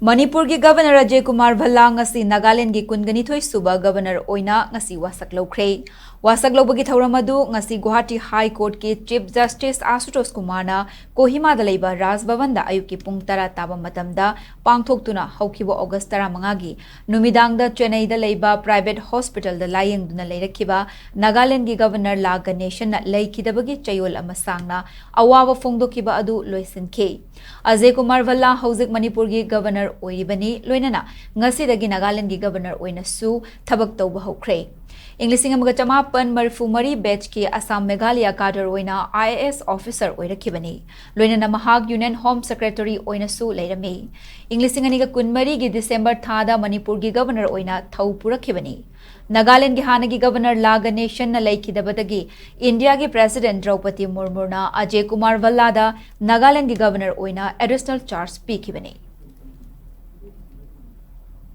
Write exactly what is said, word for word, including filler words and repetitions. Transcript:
ꯃꯅꯤꯄꯨꯔꯒꯤ ꯒꯕꯅꯔ ꯑꯖꯦ ꯀꯨꯃꯥꯔ ꯚꯜꯂꯥ ꯉꯁꯤ ꯅꯥꯒꯥꯂꯦꯟꯗꯒꯤ ꯀꯨꯟꯒ ꯅꯤꯊꯣꯏ ꯁꯨꯕ ꯒꯕꯅꯔ ꯑꯣꯏꯅ ꯉꯁꯤ ꯋꯥꯁꯛ ꯂꯧꯈ꯭ꯔꯦ꯫ ꯋꯥꯁꯛ ꯂꯧꯕꯒꯤ ꯊꯧꯔꯝ ꯑꯗꯨ ꯉꯁꯤ ꯒꯨꯋꯥꯍꯥꯇꯤ ꯍꯥꯏ ꯀꯣꯔꯠꯀꯤ ꯆꯤꯐ ꯖꯁꯇꯤꯁ ꯑꯁꯨꯇꯣꯁ ꯀꯨꯃꯥꯔꯅ ꯀꯣꯍꯤꯃꯥꯗ ꯂꯩꯕ ꯔꯥꯖ ꯚꯕꯟꯗ ꯑꯌꯨꯛꯀꯤ ꯄꯨꯡ ꯇꯔꯥ ꯇꯥꯕ ꯃꯇꯝꯗ ꯄꯥꯡꯊꯣꯛꯇꯨꯅ ꯍꯧꯈꯤꯕ ꯑꯣꯒꯁ ꯇꯔꯥꯃꯉꯥꯒꯤ ꯅꯨꯃꯤꯗꯥꯡꯗ ꯆꯦꯟꯅꯩꯗ ꯂꯩꯕ ꯄ꯭ꯔꯥꯏꯚꯦꯠ ꯍꯣꯁꯄꯤꯇꯥꯜꯗ ꯂꯥꯌꯦꯡꯗꯨꯅ ꯂꯩꯔꯛꯈꯤꯕ ꯅꯥꯒꯥꯂꯦꯟꯗꯒꯤ ꯒꯕꯅꯔ ꯂꯥ ꯒꯅꯦꯁꯟꯅ ꯂꯩꯈꯤꯗꯕꯒꯤ ꯆꯌꯣꯜ ꯑꯃ ꯁꯥꯡꯅ ꯑꯋꯥꯕ ꯐꯣꯡꯗꯣꯛꯈꯤꯕ ꯑꯗꯨ ꯂꯣꯏꯁꯤꯟꯈꯤ꯫ ꯑꯖꯦ ꯀꯨꯃꯥꯔ ꯚꯜꯂꯥ ꯍꯧꯖꯤꯛ ꯃꯅꯤꯄꯨꯔꯒꯤ ꯒꯕꯅꯔ ꯑꯣꯏꯔꯤꯕꯅꯤ, ꯂꯣꯏꯅꯅ ꯉꯁꯤꯗꯒꯤ ꯅꯥꯒꯥꯂꯦꯟꯗꯒꯤ ꯒꯕꯅꯔ ꯑꯣꯏꯅꯁꯨ ꯊꯕꯛ ꯇꯧꯕ ꯍꯧꯈ꯭ꯔꯦ꯫ ꯏꯪ ꯂꯤꯁꯤꯡ ꯑꯃꯒ ꯆꯃꯥꯄꯟ ꯃꯔꯤꯐꯨ ꯃꯔꯤ ꯕꯦꯆꯀꯤ ꯑꯁꯥꯝ ꯃꯦꯘꯥꯂꯌꯥ ꯀꯥꯗꯔ ꯑꯣꯏꯅ ꯑꯥꯏ ꯑꯦ ꯑꯦꯁ ꯑꯣꯐꯤꯁꯔ ꯑꯣꯏꯔꯛꯈꯤꯕꯅꯤ꯫ ꯂꯣꯏꯅꯅ ꯃꯍꯥꯛ ꯌꯨꯅꯤꯌꯟ ꯍꯣꯝ ꯁꯦꯀ꯭ꯔꯦꯇꯔꯤ ꯑꯣꯏꯅꯁꯨ ꯂꯩꯔꯝꯃꯤ꯫ ꯏꯪ ꯂꯤꯁꯤꯡ ꯑꯅꯤꯒ ꯀꯨꯟꯃꯔꯤꯒꯤ ꯗꯤꯁꯦꯝꯕꯔ ꯊꯥꯗ ꯃꯅꯤꯄꯨꯔꯒꯤ ꯒꯕꯅꯔ ꯑꯣꯏꯅ ꯊꯧ ꯄꯨꯔꯛꯈꯤꯕꯅꯤ꯫ ꯅꯥꯒꯥꯂꯦꯟꯗꯒꯤ ꯍꯥꯟꯅꯒꯤ ꯒꯕꯅꯔ ꯂꯥ ꯒꯅꯦꯁꯟꯅ ꯂꯩꯈꯤꯗꯕꯗꯒꯤ ꯏꯟꯗꯤꯌꯥꯒꯤ ꯄ꯭ꯔꯦꯁꯤꯗꯦꯟꯠ ꯗ꯭ꯔꯧꯄꯗꯤ ꯃꯨꯔꯃꯨꯅ ꯑꯖꯦ ꯀꯨꯃꯥꯔ ꯚꯜꯂꯥꯗ ꯅꯥꯒꯥꯂꯦꯟꯗꯒꯤ ꯒꯕꯅꯔ ꯑꯣꯏꯅ ꯑꯦꯗꯤꯁꯅꯦꯜ ꯆꯥꯔꯖ ꯄꯤꯈꯤꯕꯅꯤ꯫